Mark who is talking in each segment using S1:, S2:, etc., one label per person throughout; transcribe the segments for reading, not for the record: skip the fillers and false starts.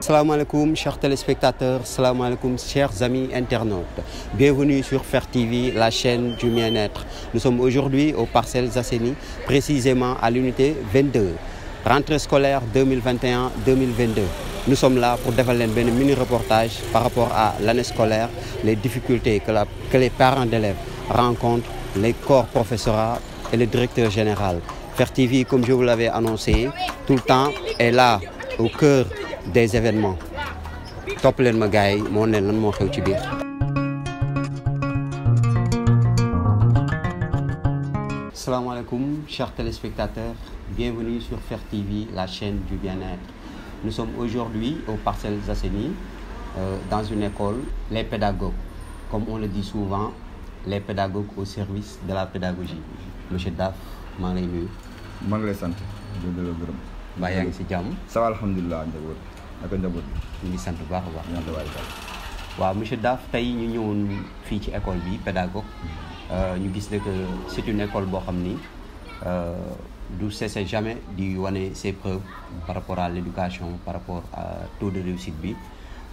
S1: Salam alaikum chers téléspectateurs, salam alaikum chers amis internautes. Bienvenue sur Fer TV, la chaîne du bien-être. Nous sommes aujourd'hui aux Parcelles Assainies, précisément à l'unité 22. Rentrée scolaire 2021-2022. Nous sommes là pour faire un mini-reportage par rapport à l'année scolaire, les difficultés que les parents d'élèves rencontrent, les corps professoraux et le directeur général. Fer TV, comme je vous l'avais annoncé, tout le temps est là, au cœur des événements. Top leen ma gars yi moo ne lan moo xew ci biir. Salam alaikum chers téléspectateurs, bienvenue sur Fer TV, la chaîne du bien-être. Nous sommes aujourd'hui aux Parcelles Assainies, dans une école, les pédagogues. Comme on le dit souvent, les pédagogues au service de la pédagogie. Monsieur Daf, maa ngi lay nuyu.
S2: maa ngi lay sant di la gërëm.
S1: Mbaa yaa ngi si jàmm.
S2: Ça va alhamdulilah njaboot naka njaboot bi.
S1: ñu ngi sant bu baax a baax.
S2: ñaan waay
S1: waaw monsieur Daf tey ñu ñëwoon fii ci école bi pédagogue ñu gis ne que c'est une école boo xam ni du cesser jamais di wane ses preuves par rapport à l'éducation, par rapport à taux de réussite bi.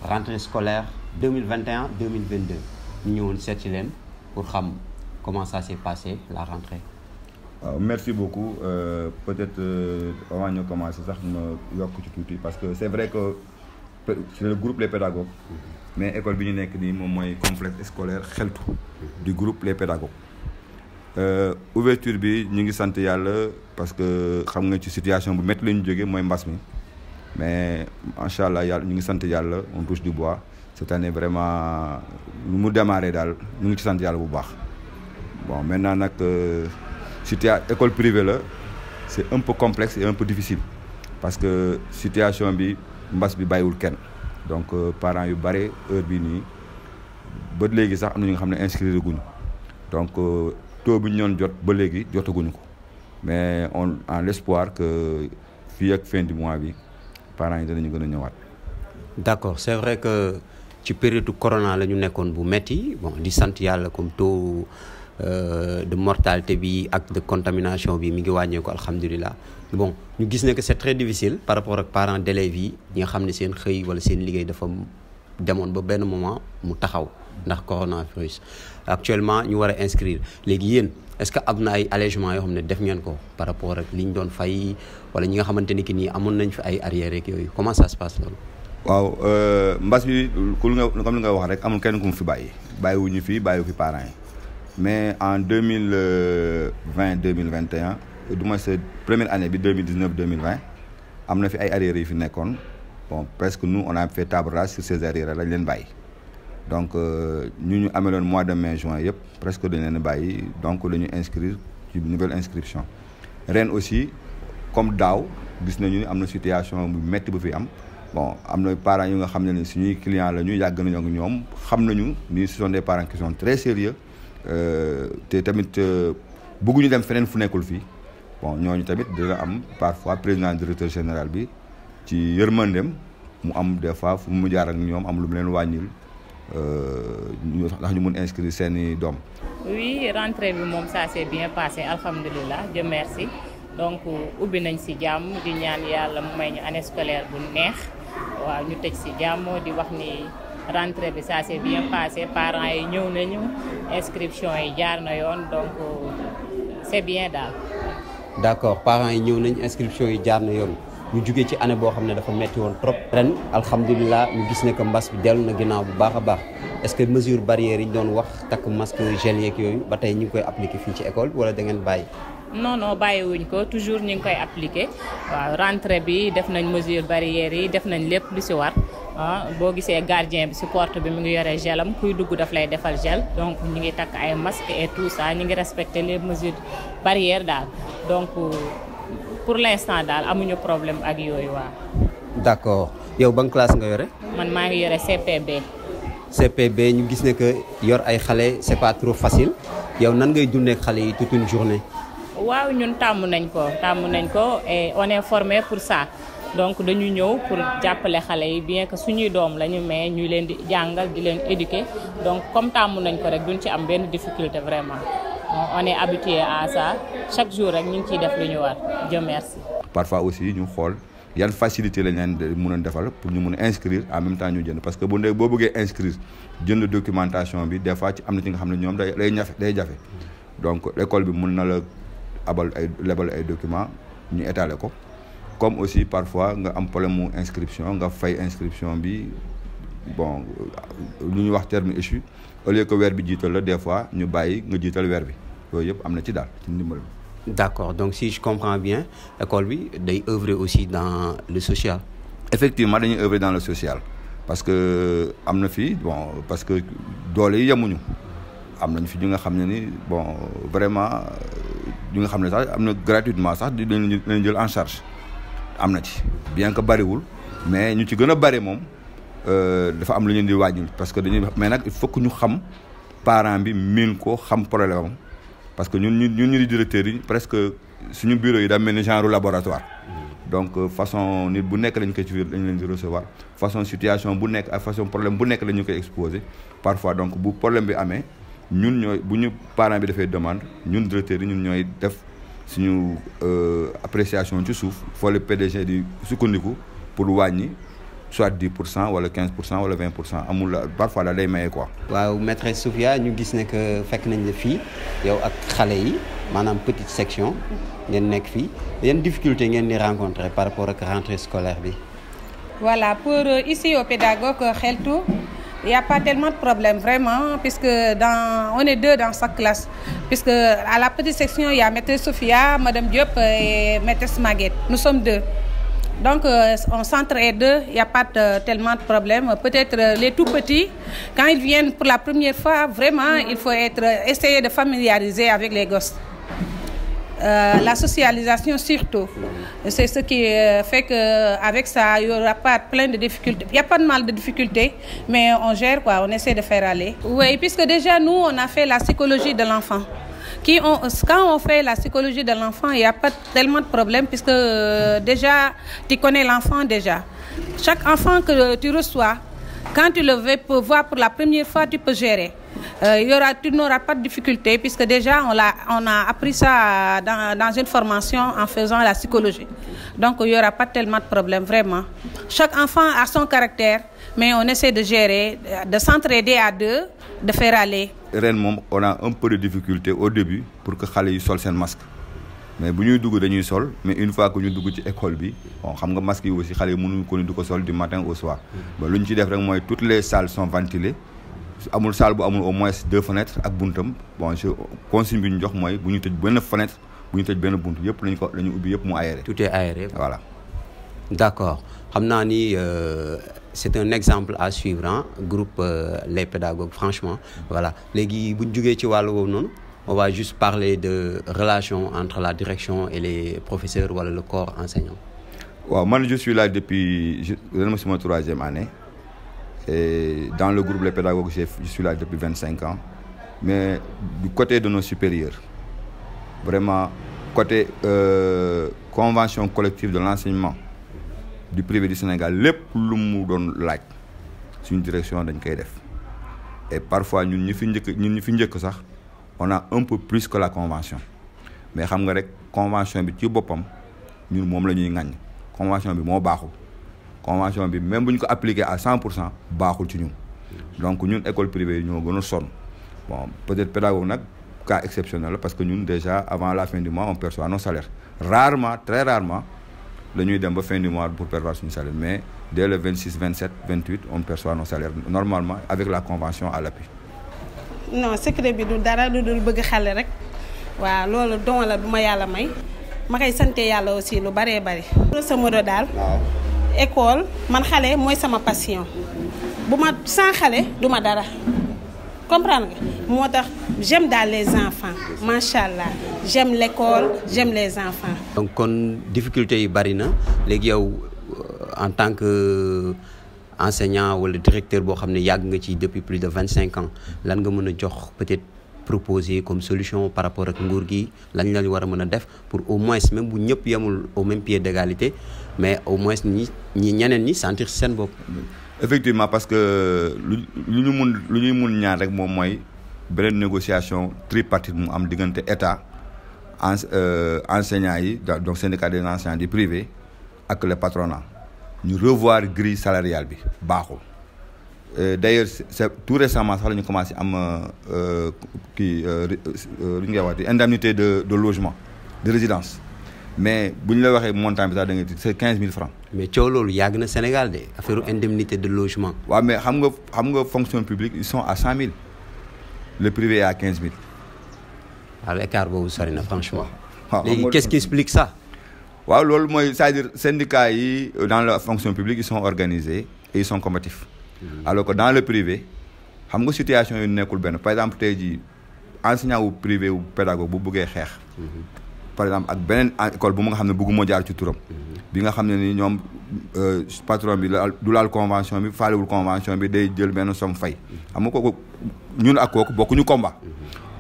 S1: Rentrée scolaire 2021-2022 ñu ñëwoon seet ci leen pour xam comment ça s'est passé la rentrée.
S2: Merci beaucoup. Peut-être avant de commencer, parce que c'est vrai que c'est le groupe Les Pédagogues, mais l'école bi ñu nekk nii moom mooy complexe scolaire xeltu du groupe Les Pédagogues. Ouverture bi ñu ngi sant yàlla parce que xam nga ci situation bu métti la ñu jógee mooy mbas mi mais macha allah yàlla ñu ngi sant yàlla on touche du bois cette année vraiment lu mu démarré daal ñu ngi ci sant yàlla bu baax. Bon maintenant nag. École privée là, c'est un peu complexe et un peu difficile parce que situation bi mbas bi bàyyiwul kenn donc parents yu bare heure bi nii ba léegi sax am na ñu nga xam ne inscrire guñu donc taux bi ñu doon jot ba léegi jotaguñu ko mais on a l'espoir que fii ak fin du mois bi parents yi danañu gën a ñëwaat.
S1: D'accord, c'est vrai que ci période corona la ñu nekkoon bu metti bon di sant yàlla comme taux de mortalité bi ak de contamination bi mi ngi wàññeeku alhamdulilah. Bon ñu gis ne que c'est très difficile par rapport ak parents d'élèves yi ñi nga xam ne seen xëy wala seen liggéey dafa demoon ba benn moment mu taxaw ndax coronavirus. Actuellement ñu war a inscrire léegi yéen est-ce que am na ay allègements yoo xam ne def ngeen ko par rapport ak li ñu doon fay wala ñi nga xamante ni ki nii amoon nañ fi ay arrières ak yooyu comment ça se passe loolu.
S2: waaw mbas bi comme li nga wax rek amul kenn ku mu fi bàyyiwuñu fi bàyyiwu fi parents yi. Mais en 2020-2021, du moins cette première année, 2019-2020, on a fait des arriérés. Bon, presque nous, on a fait table rase sur ces arriérés. Donc, nous avons le mois de mai-juin, presque de l'année. Donc, nous avons inscrit une nouvelle inscription. Rennes aussi, comme DAO, nous avons une situation qui est bon, les parents qui sont nos clients, ce sont des parents qui sont très sérieux. Te tamit bëgguñu dem feneen fu nekkul fii bon ñooñu tamit dina am parfois président directeur général bi ci yërmandem mu am des fois fu mu jaar ak ñoom am lu mu leen wàññil ndax ñu mun inscrire seeni doom.
S3: Oui, rentrée bi moom ça s'est bien passé alhamdulilah Dieu merci donc ubbi nañ ci jàmm di ñaan yàlla mu may ñu année scolaire bu neex waaw ñu tëj ci jàmm di wax ni. Rentrée bi ça s'est bien passé parents yi ñëw nañu inscription yi jaar na yoon donc c'est bien daal.
S1: D'accord parents yi ñëw nañu inscription yi jaar na yoon ñu jugee ci année boo xam ne dafa metti woon trop ren alhamdulilah ñu gis ne que mbas bi dellu na ginnaaw bu baax a baax est-ce que mesure barrière yi ñu doon wax takk masque gel yeeg yooyu ba tey ñu ngi koy appliquer fii ci école wala da ngeen bàyyi.
S3: non bàyyiwuñ ko toujours ñu ngi koy appliquer waaw rentrée bi def nañ mesure barrière yi def nañ lépp lu ci war. boo gisee gardien bi ci porte bi mu ngi yore gelam kuy dugg daf lay defal gel donc ñu ngi takk ay masques et tout ça ñu ngi respecter les mesures barrières daal donc pour l'instant daal amuñu problème ak yooyu waaw.
S1: D'accord yow ban classe nga yore.
S3: man maa ngi yore CPB
S1: ñu gis ne que yor ay xale c'est pas trop facile yow nan ngay dundee ak xale yi toute une journée.
S3: waaw ñun tàmm nañ ko et on est formé pour ça. donc dañu ñëw pour jàppale xale yi bien que suñuy doom lañu mais ñu leen di jàngal di leen éduquer donc comme tàmm nañ ko rek duñ ci am benn difficulté vraiment on est habitué à ça chaque jour rek ñu ngi ciy def lu ñu war Dieu merci.
S2: Parfois aussi ñu xool yan facilité lañ leen mën a defal pour ñu mën a inscrire en même temps ñu jënd parce que bu ndee boo bëggee inscrire jënd documentation bi des fois ci am na ci nga xam ne ñoom day jafe donc école bi mën na la lebal ay documents ñu étaler ko comme aussi parfois nga am problème mu inscription nga fay inscription bi bon lu ñuy wax terme échu au lieu que weer bi jiital la des fois ñu bàyyi nga jiital weer bi yooyu yëpp am na ci daal ci ndimbal bi.
S1: D'accord, donc si je comprends bien école bi day œuvrer aussi dans le social.
S2: Effectivement dañuy œuvrer dans le social parce que am na fii bon parce que doole yi yemuñu am nañ fi ñu nga xam ne ni bon vraiment ñu nga xam ne sax am na gratuitement sax di leen jël en charge am na ci bien que bariwul mais ñu ci gën a bari moom dafa am lu ñu di wàññil parce que dañuy mais nag il faut que ñu xam parent bi miin ko xam problème am parce que ñun ñu di directeurs yi presque suñu bureau yi daa mel ni genre laboratoire donc façon nit bu nekk lañ koy ci dañ leen di recevoir façon situation bu nekk ak façon problème bu nekk la ñu koy exposer parfois donc bu problème bi amee ñun ñooy bu ñu parent bi defee demande ñun directeurs yi ñun ñooy def suñu appréciation ci suuf foo le PDG di sukkandiku pour wàññi soit 10% wala 15% wala 20% amul la parfois daal day maye quoi.
S1: waaw maîtresse Soufia ñu gis ne que fekk nañ la fii yow ak xale yi maanaam petite section ngeen nekk fii yan difficulté ngeen di rencontrer par rapport ak rentrée scolaire bi.
S4: Voilà, pour ici au pédagogue Kheltou, il n'y a pas tellement de problème vraiment puisque on est 2 dans chaque classe. Puisque à la petite section, il y a maîtresse Soufia, madame Diop et maîtresse Maguette. Nous sommes 2. Donc on s'entraide, il n'y a pas tellement de problème. Peut-être les tout petits, quand ils viennent pour la première fois, vraiment, il faut essayer de familiariser avec les gosses. La socialisation surtout. C'est ce qui fait qu'avec ça, il n'y aura pas plein de difficultés. Il n'y a pas de mal de difficultés, mais on gère quoi, on essaie de faire aller. Oui, puisque déjà nous, on a fait la psychologie de l'enfant. Quand on fait la psychologie de l'enfant, il n'y a pas tellement de problème puisque déjà, tu connais l'enfant déjà. Chaque enfant que tu reçois, quand tu le veux voir pour la première fois, tu peux gérer. Tu n'auras pas de difficulté puisque déjà on a appris ça dans une formation en faisant la psychologie. Donc il n'y aura pas tellement de problème vraiment. Chaque enfant a son caractère, mais on essaie de gérer, de s'entraider à 2, de faire aller.
S2: Ren moom on a un peu de difficulté au début pour que xale yi sol seen masque mais bu ñuy dugg dañuy sol mais une fois que ñu dugg ci école bi bon xam nga masque yi aussi xale yi mënuñu ko ni du ko sol du matin au soir. ba lu ñu ci def rek mooy toutes les salles sont ventilées. amul salle bu amul au moins 2 fenêtres ak buntam bon consigne bi ñu jox mooy bu ñu tëj benn fenêtre bu ñu tëj benn bunt yëpp lañu ubbi yëpp mu aéré.
S1: Tout est aéré.
S2: Voilà.
S1: D'accord xam naa ni c'est un exemple à suivre hein groupe les pédagogues franchement voilà léegi bu ñu jógee ci wàllu woowu noonu on va juste parler de relation entre la direction et les professeurs wala le corps enseignant.
S2: waaw man je suis là depuis ma 3e année. Et dans le groupe les pédagogues je suis là depuis 25 ans mais du côté de nos supérieurs vraiment côté convention collective de l'enseignement du privé du Sénégal lépp lu mu doon laaj suñu direction dañ koy def et parfois ñun ñi fi njëkk sax on a un peu plus que la convention mais xam nga rek convention bi ci boppam ñun moom la ñuy ŋaññ convention bi moo baaxul. convention bi même bu ñu ko appliqué à 100% baaxul ci ñun donc ñun école privée yi ñoo gën a sonn bon peut-être pédagogue nag cas exceptionnel la parce que ñun déjà avant la fin du mois on perçoit nos salaires rarement très rarement la ñuy dem ba fin du mois pour percevoir suñu salaire mais dès le 26 27 28 on perçoit nos salaires normalement avec la convention à l'appui.
S4: Non secret bi du dara lu dul bëgg xale rek waaw loolu don la bu ma yàlla may ma koy sant yàlla aussi lu baree bari. sa modo daal. waaw. École man xale mooy sama passion bu ma sans xale du ma dara comprendre nga moo tax j'aime daal les enfants macha allah j'aime l'école j'aime les enfants.
S1: donc kon difficulté yi bari na léegi yow en tant que enseignant wala directeur boo xam ne yàgg nga ci depuis plus de 25 ans lan nga mën a jox peut-être proposer comme solution par rapport ak nguur gi lañ la war a mën a def pour au moins même bu ñëpp yemul au même pied d'égalité mais au moins ñeneen ñi sentir seen bopp.
S2: effectivement parce que lu ñuy mun ñaan rek moom mooy beneen négociation tripartite mu am diggante état enseignants yi donc syndicat des enseignants du privé ak le patronat ñu revoir grille salariale bi baaxul. D'ailleurs c'est tout récemment sax la ñu commencé am lu ñu koy wax indemnité de logement de résidence mais bu ñu la waxee montant bi sax da nga c'est 15 000 francs.
S1: mais coow loolu yàgg na Sénégal de affaire indemnité de logement.
S2: waaw mais xam nga fonction publique ils sont à 100 000 le privé est à 15 000.
S1: waaw l'écart boobu sori na franchement.
S2: waaw
S1: léegi qu'est-ce qui explique ça.
S2: waaw loolu mooy c'est-à-dire syndicats yi dans la fonction publique ils sont organisés et ils sont combatifs. Alors que dans le privé xam nga situation yu nekkul benn par exemple tey jii enseignant wu privé wu pédagogue bu bëggee xeex. par exemple ak beneen école bu mu nga xam ne bëgguma jaar ci turam. bi nga xam ne ni ñoom patron bi du laal convention bi faalewul convention bi day jël benn somme fay. xam nga kooku ñun ak kooku bokkuñu combat.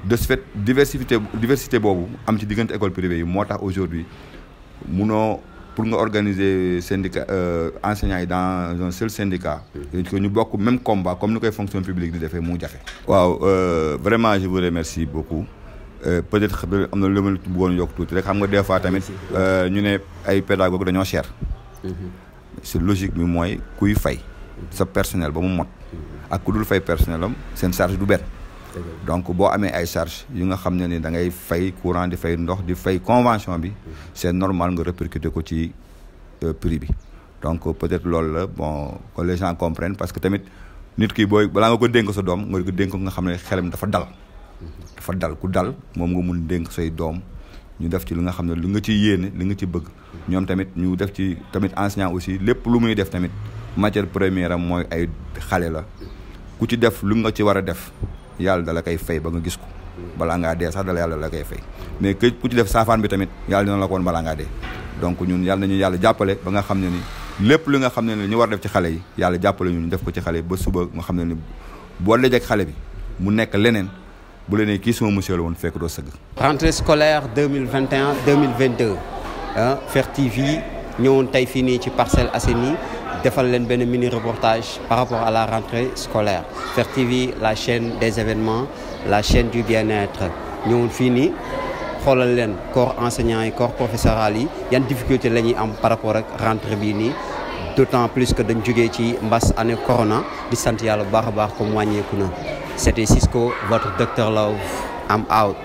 S2: de ce fait diversité boobu am ci diggante école privée yi moo tax aujourd'hui munoo pour nga organiser syndicat enseignants yi dans un seul syndicat. que ñu bokk même combat comme ni koy fonction publique di defee mu jafe. waaw vraiment je vous remercie beaucoup. Peut-être am na lu ma bëggoon yokk tuuti rek xam nga des fois tamit ñu ne ay pédagogue dañoo cher. c'est logique bi mooy kuy fay sa personnel ba mu mot. ak ku dul fay personnel am seen charge du benn. donc boo amee ay charge yu nga xam ne ni da ngay fay courant di fay ndox di fay convention bi c'est normal nga répercuter ko ci prix bi donc peut-être loolu la bon que les gens comprennent parce que tamit nit ki booy balaa nga ko dénk sa doom nga ko dénk nga xam ne xelam dafa dal ku dal moom nga mun dénk say doom ñu def ci li nga xam ne li nga ci yéene li nga ci bëgg ñoom tamit ñu def ci tamit enseignant aussi lépp lu muy def tamit matière première am mooy ay xale la ku ci def lu nga ci war a def yàlla dala koy fay ba nga gis ko balaa ngaa dee sax yàlla dala koy fay mais que ku ci def saafaan bi tamit yàlla dina la ko woon balaa ngaa dee donc ñun yàlla nañu yàlla jàppale ba nga xam ne ni lépp li nga xam ne ni ñu war def ci xale yi yàlla jàppale ñu def ko ci xale yi ba suba nga xam ne ni boo dajee ak xale bi mu nekk leneen bu leen kii sama monsieur la woon fekk doo sëgg.
S1: rentrée scolaire 2021 2022 Fert TV ñëwoon tey fii nii ci Parcelles Assainies defal leen benn mini reportage par rapport à la rentrée scolaire Fert TV la chaîne des événements la chaîne du bien-être ñëwoon fii nii xoolal leen corps enseignant yi corps professoral yi yan difficulté la ñuy am par rapport ak rentrée bii nii d'autant plus que dañ jógee ci mbas année corona di sant yàlla bu baax a baax comme wàññeeku na c'était Cisco votre Dr Love I'm out.